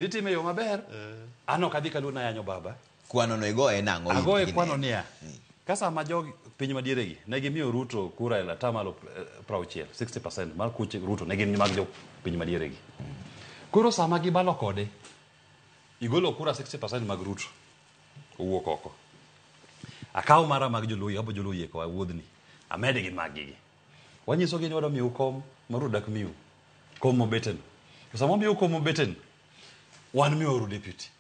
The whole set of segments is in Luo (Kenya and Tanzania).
Itime e yo maber. An ok adhi kaluo nayanyo baba. Kwano no igoye nang'o? in Agoye kineno? kwano niya. Ka sama jog piny madieregi ne gimiyo Ruto kura e atamalo 60, 60% mar kuch Ruto ne gin mag jo piny madieregi. Koro sama gibalo kode, igolo kura 60% mag Ruto owuok oko. Akawo mara mag joluo, abo joluo yie kowa wuodhni. Amed gi mag gi. Wanyisogi ni wadwa miyou kom ma Ruto dak miu. Kom mobeteno. To sama wamiyou kom mobeteno, wan miwauru deputy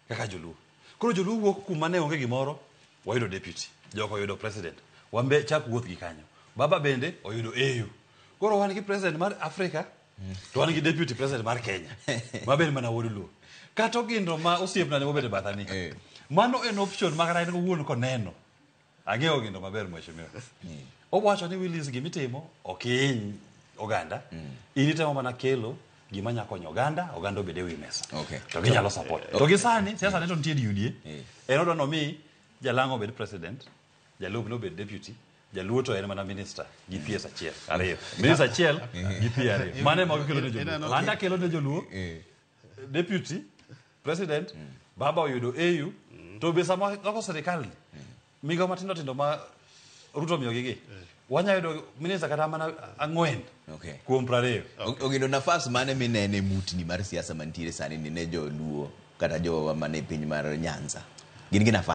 kaka joluo. Koro joluo wuok kuma ne onge gimoro, wayudo deputy. Joko oyudo president. Wan be chak wuoth gi kanyo. Baba bende oyudo AU. Koro wan gi president mar Africa, to wan gi deputy president mar Kenya. Ma bende mana wuod luo. Kata Ogindo ma osiepna ne mobedo e batha ni. Mano en option ma kata en owuon koneno. Ang'eyo Ogindo maber mheshimiwa. Owacho ni Willis gimitimo ok ihiny oganda. In itemo mana kelo gima nya konyo oganda, oganda obed e wi mesa. To ginyalo support. To gi sani, siasa ne to nitie UDA. En odwa nomi Jalang'o obed president, jalupne obed deputy, jaluo to en mana minister gi PS achiel, ariyo. Minister achiel gi P ariyo. Mano ema gikelo ne joluo. An akelo ne joluo deputy president, baba oyudo AU, to be sama loko sirikal ni, migawo matindo tindo ma Ruto omiyogi gi, wanya yudo minister kata mana ang'wen kuom 20. Ogindo nafas mane minene e mutni mar siasa mantiere sani ni ne joluo kata jowa mane piny mar Nyanza? Gin gi nafas?